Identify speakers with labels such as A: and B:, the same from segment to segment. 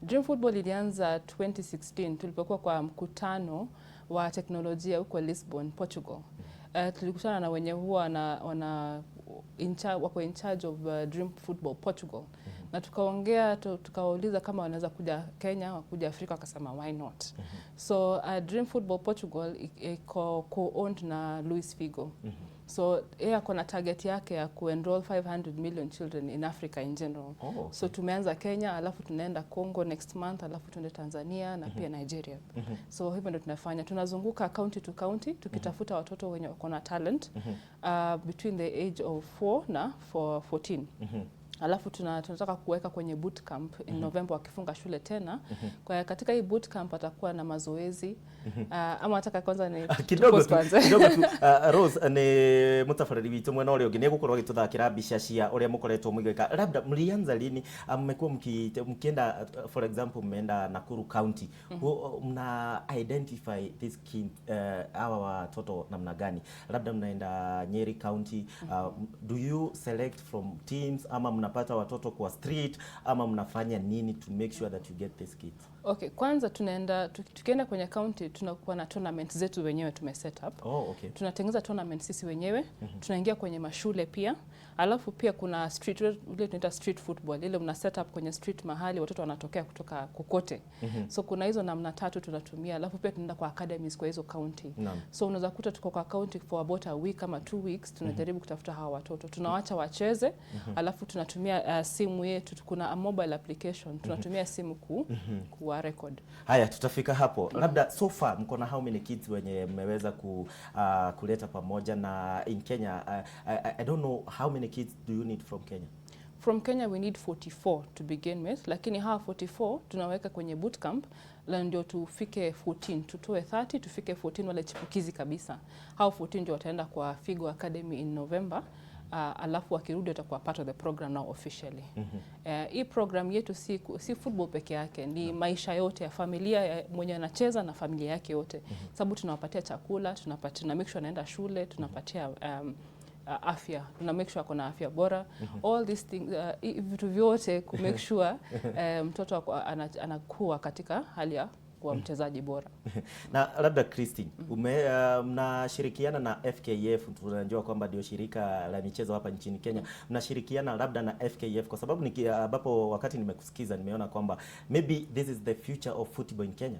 A: Dream Football ilianza 2016 tulipokuwa kwa mkutano wa teknolojia huko Lisbon, Portugal. Tulikutana na wenye huwa wana wako in charge of Dream Football Portugal na tukaongea, tukawauliza kama wanaweza kuja Kenya, wakuja Afrika, wakasema why not? So Dream Football Portugal iko co-owned na Luis Figo. So yeye ako na target yake ya kuenroll 500 million children in Africa in general. So tumeanza Kenya, alafu tunaenda Congo next month, alafu tuende Tanzania na pia Nigeria. So hivyo ndio tunafanya, tunazunguka county to county tukitafuta watoto wenye wako na talent between the age of 4 na 14. Alafu tunataka kuweka kwenye boot camp in November wakifunga shule tena. Kwa katika hii boot camp atakuwa na mazoezi, ama nataka kwanza ni
B: Kidogo
A: tupause
B: tu
A: kwanza?
B: Kidogo tu, Rose nĩ mũtabarĩri witũ, mwena ũrĩa ũngĩ nĩ egũkorwo agĩtũthakĩra mbica cia ũrĩa mũkoretwo mũgĩka. Labda mlianza lini? Mmekuwa mkienda, for example mmeenda Nakuru County, mna identify this kid, hawa watoto namna gani? Labda mnaenda Nyeri County, do you select from teams ama mnapata watoto kwa street ama mnafanya nini to make sure that you get these kids?
A: Okay, kwanza tunaenda tukienda kwenye county, tunakuwa na tournament zetu wenyewe tume set up. Tunatengeneza tournament sisi wenyewe, tunaingia kwenye mashule pia, alafu pia kuna street, ile tunaita street football, ile mna set up kwenye street mahali watoto wanatokea kutoka kokote. So kuna hizo namna tatu tunatumia, alafu pia tunaenda kwa academies kwa hizo county. So unaweza kuta tuko kwa county for about a week ama 2 weeks, tunajaribu kutafuta hawa watoto, tunawacha wacheze, alafu tunatumia simu yetu, kuna a mobile application, tunatumia simu kuwa record.
B: Haya, tutafika hapo. Labda so far mko na how many kids wenye mmeweza kuleta pamoja na in Kenya? I don't know, how many kids do you need from Kenya?
A: From Kenya we need 44 to begin with, lakini hawa 44 tunaweka kwenye bootcamp na ndio tufike 14, tutoe 30 tufike 14 wale chipukizi kabisa. Hao 14 ndio wataenda kwa Figo Academy in November. Alafu wakirudi watakuwa part of the program now officially. Hii program yetu si football peke yake, ni maisha yote ya familia ya mwenye anacheza na familia yake yote, sababu tunawapatia chakula, tunapatia, tuna make sure anaenda shule, tunapatia afya, tuna make sure ako na afya bora, all these things, vitu vyote ku make sure mtoto anakuwa katika hali ya kuwa mchezaji bora.
B: Na labda Christine, mnashirikiana na FKF, tunajua kwamba ndio shirika la michezo hapa nchini Kenya. Mnashirikiana labda na FKF kwa sababu ambapo wakati nimekusikiza nimeona kwamba maybe this is the future of football in Kenya.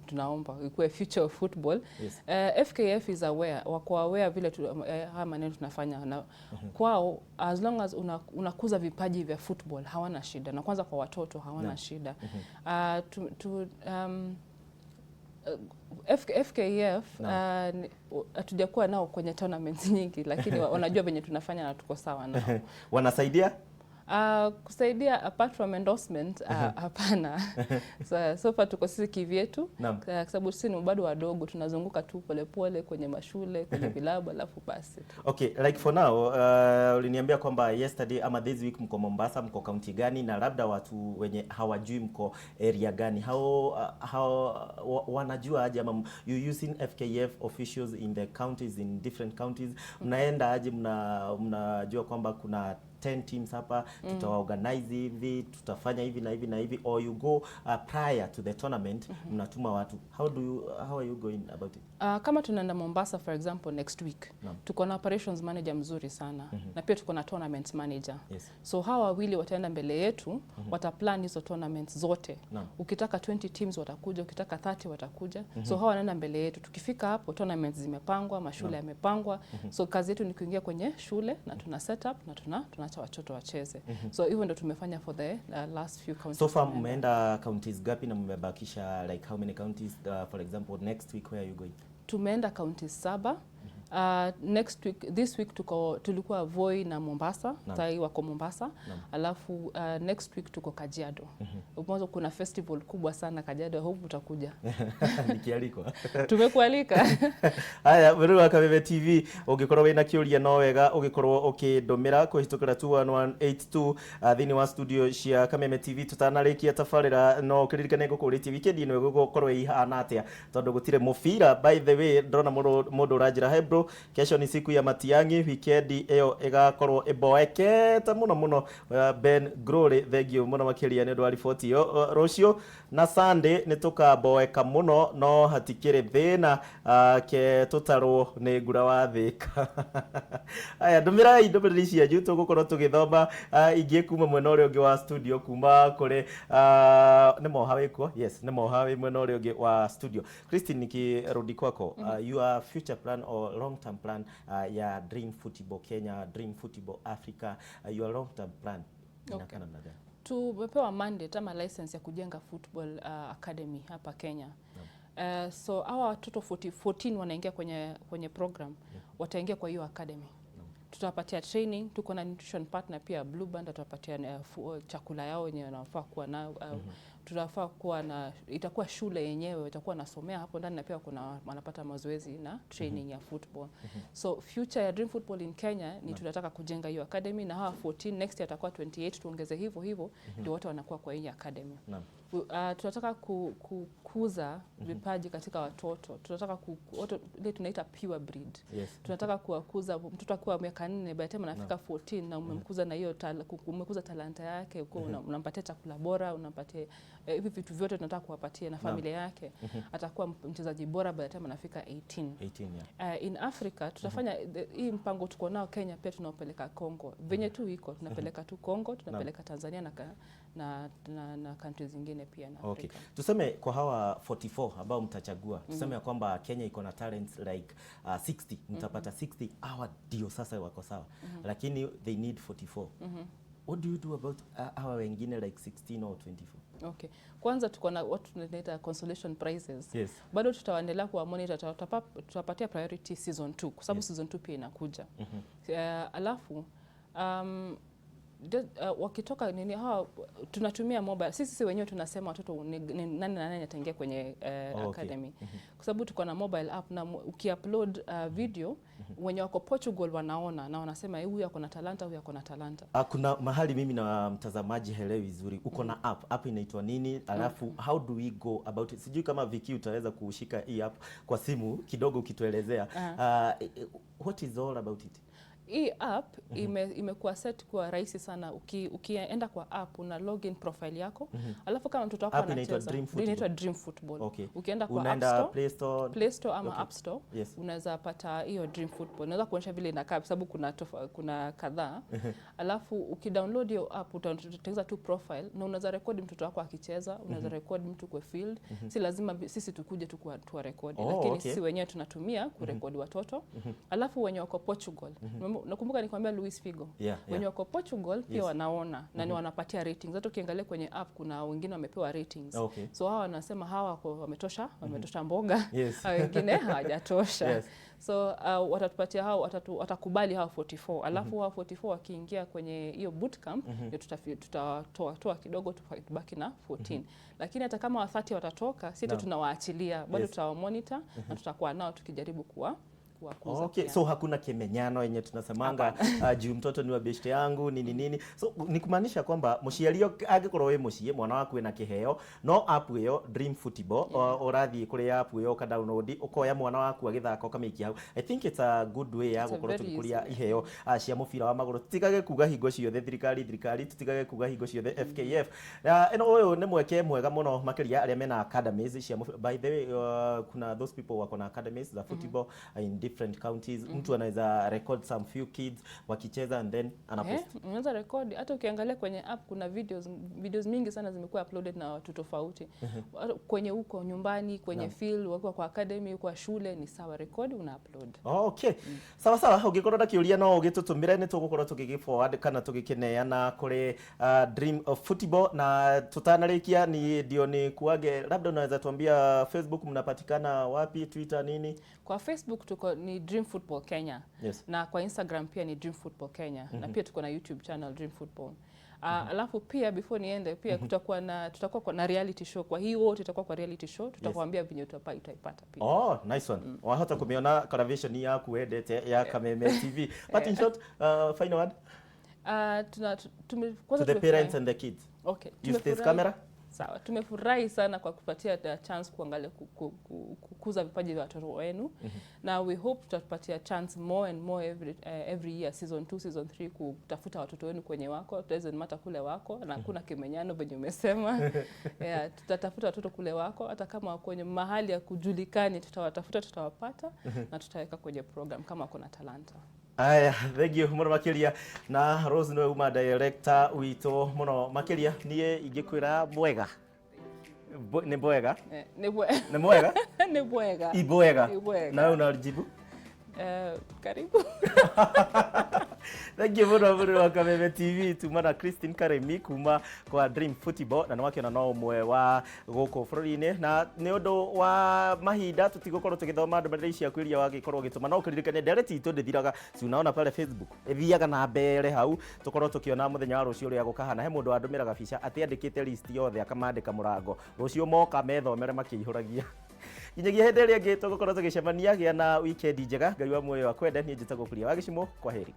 A: Tunaomba ikuwe future of football. FKF is aware, wako aware vile haya maneno tunafanya na kwao, as long as unakuza vipaji vya football hawana shida, na kwanza kwa watoto hawana shida. FKF hatujakuwa nao kwenye tournaments nyingi, lakini wanajua venye tunafanya na tuko sawa nao.
B: Wanasaidia?
A: Kusaidia apart from endorsement, hapana. So far tuko sisi kivyetu, kwa sababu sisi ni bado wadogo, tunazunguka tu polepole kwenye mashule, kwenye vilabu, alafu basi.
B: Okay, like for now, uliniambia kwamba yesterday ama this week mko Mombasa, mko kaunti gani? Na labda watu wenye hawajui mko area gani, how wanajua aje ama you using FKF officials in the counties, in different counties, mnaenda aje, mnajua kwamba kuna 10 teams hapa, tutawaorganize hivi, tutafanya hivi na hivi na hivi, or you go prior to the tournament, mnatuma watu? How are you going about it?
A: Kama tunaenda Mombasa, for example, next week, tuko na operations manager mzuri sana na pia tuko na tournament manager. So hawa wawili wataenda mbele yetu, wataplan hizo tournaments zote. Ukitaka 20 teams watakuja, ukitaka 30 watakuja. So hawa wanaenda mbele yetu. Tukifika hapo, tournaments zimepangwa, mashule yamepangwa. So kazi yetu ni kuingia kwenye shule na tuna set up na tunaacha watoto wacheze. So hivyo ndio tumefanya for the last few counties
B: So far
A: tumeenda.
B: Mmeenda counties gapi na mmebakisha like how many counties? For example, next week where are you going?
A: Tumeenda kaunti saba. Next week, this week tulikuwa Voi na Mombasa, sahii wako Mombasa. Alafu next week tuko Kajiado. Mwanzo kuna festival kubwa sana Kajiado, I hope utakuja.
B: Nikialikwa.
A: Tumekualika.
B: Haya, mwĩrori wa Kameme TV, ũngĩkorwo wĩna kĩũria no wega ũgĩkorwo ũkĩndũmĩra kũhĩtũkĩra 21182 thĩinĩ wa studio cia Kameme TV. Tũtanarĩkia tabarĩra, no ũkĩririkane ngũkũrĩtie weekend ĩno ĩgũkorwo ĩhana atĩa, tondũ gũtirĩ mũbira. By the way, ndĩrona mũndũ ũranjĩra, "Hey bro." Tondu kesho ni siku ya Matiang'i, wikendi iyo igakorwo iboekete muno muno. Ben Glory, thengio muno makiria ni undu wa riboti iyo. Rucio na Sunday ni tukaboeka muno, no hatikiri thina, ke tutarwo ni ngura wa thika. Aya, ndumirai ndumiriri cianyu, tugukorwo tugithoma ingĩ kuma mwena ũrĩa ũngĩ wa studio, kuma kũrĩ nĩ moha wĩkuo. Yes, nĩ moha wĩ mwena ũrĩa ũngĩ wa studio. Christine, nikirudi kwako, your future plan or long term plan ya Dream Football Kenya, Dream Football Africa, your long term plan inakaa namna gani?
A: Tumepewa mandate ama license ya kujenga football academy hapa Kenya. So hawa watoto 40, 14 wanaingia kwenye program, wataingia kwa hiyo academy. Tutawapatia training, tuko na nutrition partner pia, Blue Band, tutawapatia chakula yao wenye wanafaa kuwa nayo. Tunafaa kuwa na, itakuwa shule yenyewe, watakuwa nasomea hapo ndani na pia kuna wanapata mazoezi na training ya football. So future ya Dream Football in Kenya ni tunataka kujenga hiyo academy na hawa 14, next year atakuwa 28, tuongeze hivyo hivyo ndio wote wanakuwa kwa hii academy. Tunataka kukuza vipaji katika watoto. Tunataka ile tunaita pure breed. Tunataka kuwakuza, mtoto akiwa miaka 4, by the time anafika 14 na umemkuza na hiyo umekuza talanta yake, uko unampatia chakula bora, unampatia hivi vitu vyote tunataka kuwapatia na familia yake, atakuwa mchezaji bora by the time anafika 18.
B: 18, yeah.
A: In Africa tutafanya hii mpango tuko nao Kenya, pia tunaopeleka Congo. Venye tu iko tunapeleka tu Congo, tunapeleka Tanzania na countries zingine pia na Afrika.
B: Tuseme kwa hawa 44 ambao mtachagua, tuseme ya kwamba Kenya iko na talents like 60, mtapata 60, hawa ndio sasa wako sawa. Lakini they need 44. What do you do about hawa wengine like 16 or 24?
A: Okay. Kwanza tuko na what tunaita consolation prizes. Bado tutaendelea kuwa monitor, tutapatia priority season 2 kwa sababu season 2 pia inakuja. Alafu wakitoka nini hawa, tunatumia mobile. Sisi wenyewe tunasema watoto ni nani na nani ataingia kwenye academy. Kwa sababu tuko na mobile app na ukiupload video, wenye wako Portugal wanaona na wanasema, "Huyu ako na talanta, huyu ako na talanta."
B: Kuna mahali mimi na mtazamaji haelewi vizuri. Uko na app, app inaitwa nini? Alafu how do we go about it? Sijui kama Viki utaweza kushika hii app kwa simu kidogo ukituelezea. What is all about it?
A: Hii app imekuwa set kuwa rahisi sana. Ukienda kwa app, una login profile yako, alafu kama mtoto wako
B: App inaitwa
A: anacheza,
B: Dream Football.
A: Inaitwa Dream Football. Ukienda kwa App
B: Unaenda
A: Store,
B: Play Store.
A: Play Store ama App Store, unaweza pata hiyo Dream Football. Unaweza kuonyesha vile inakaa kwa sababu kuna kadhaa. Alafu ukidownload hiyo app, utatengeneza tu profile na unaweza rekodi mtoto wako akicheza, unaweza rekodi mtu kwa field. Si lazima sisi tukuje tu tuwarekodi, lakini sisi wenyewe tunatumia kurekodi watoto. Alafu wenye wako Portugal, nakumbuka nikwambia Luis Figo. Wenye wako Portugal pia wanaona na ni wanapatia ratings. Hata ukiangalia kwenye app kuna wengine wamepewa ratings. So hawa wanasema hawa wako wametosha mboga. Hawa wengine hawajatosha. So watatupatia hao, watakubali hao 44. Alafu hao 44 wakiingia kwenye hiyo bootcamp, ndio tutatoa toa kidogo, tubaki na 14. Lakini hata kama wa 30 watatoka, sisi tunawaachilia, bado tutawamonitor na tutakuwa nao tukijaribu kuwakuza pia.
B: So hakuna kimenyano yenye tunasemanga juu mtoto ni wa beshte yangu nini nini. So ni kumaanisha kwamba muciari angikorwo wi muciĩ mwana waku ena kiheo, no app ĩyo Dream Football, ũrathiĩ kũrĩ app ĩyo ũka download, ũkoya mwana waku agĩthaka ũkamĩikia hau. I think it's a good way ya
A: It's a
B: gũkorwo
A: very
B: tũgĩkũria
A: easy.
B: iheo cia mũbira wa magũrũ. Tutigage kuga hingo ciothe thirikari thirikari, tutigage kuga hingo ciothe FKF. Na ĩno ũyũ nĩ mweke mwega mũno makĩria arĩa mena academies cia mũbira. By the way, kuna those people wako na academies za football in different counties. Mtu anaweza record some few kids wakicheza and then anapost.
A: Unaweza record. Hata ukiangalia kwenye app kuna videos mingi sana zimekuwa uploaded na watu tofauti. Kwenye huko nyumbani, kwenye field, wakiwa kwa academy, kwa shule, ni sawa, record una upload.
B: Okay. Sawa sawa, ũngĩkorwo na kĩũria no ũgĩtũtũmĩre, nĩ tũgũkorwo tũgĩgĩ forward kana tũgĩkĩneana kũrĩ Dream of Football. Na tutanarĩkia ni ndio ni kuage, labda unaweza tuambia Facebook mnapatikana wapi, Twitter nini?
A: Kwa Facebook tuko ni Dream Football Kenya. Na kwa Instagram pia ni Dream Football Kenya. Na pia tuko na YouTube channel Dream Football. Alafu pia before niende pia tutakuwa na reality show. Kwa hiyo wote tutakuwa kwa reality show, tutakwambia venye utaipata pia.
B: Oh, nice one. Wahota kumiona television yaku wendete ya Kameme TV. But in short, final word?
A: Kwanza
B: To the
A: tumefurahi.
B: parents and the kids.
A: Okay.
B: Use this
A: Tumefurahi.
B: camera.
A: Sawa, tumefurahi sana kwa kupatia the chance kuangalia kukuza vipaji vya watoto wenu, na we hope tutapatia chance more and more every year, season 2, season 3, kutafuta watoto wenu kwenye wako. Doesn't matter kule wako na kuna kimenyano venye umesema. Yeah, tutatafuta watoto kule wako, hata kama wako kwenye mahali ya kujulikani, tutawatafuta, tutawapata na tutaweka kwenye program kama wako na talanta.
B: Aya, thank you muno makiria. Na Rose niwe uma director witũ mũno makiria. Niĩ ingĩkwĩra mwega. Nĩ mwega.
A: Eh,
B: Nĩ mwega.
A: Ni bwega.
B: Ibwega.
A: Ibwega.
B: Nawe unalijibu?
A: Karibu.
B: Thank you muno mũrĩ wa Kameme TV. Tuma na Christine Karemi kuma kwa Dream Football, na nĩ wakĩona no ũmwe wa gũkũ bũrũri-inĩ. Na nĩ ũndũ wa mahinda tũtigũkorwo tũgĩthoma ndũmĩrĩri ciaku iria wagĩkorwo ũgĩtũma, no ũkĩririkane ndereti itũ ndĩthiraga. Si unaona pale Facebook ĩthiaga na mbere hau, tũkorwo tũkĩona mũthenya wa rũciũ ũrĩa gũkahana. He mũndũ wandũmĩraga bica atĩ andĩkĩte list yothe, akamandĩka mũrango, rũciũ moka methomere makĩihũragia. Nginyagia hĩndĩ ĩrĩa ĩngĩ tũgũkorwo tũgĩcemania, gĩa na weekend njega. Ngai wa muoyo akwende. Niĩ njĩtagwo Kuria wa Gĩcimo. Kwa heri.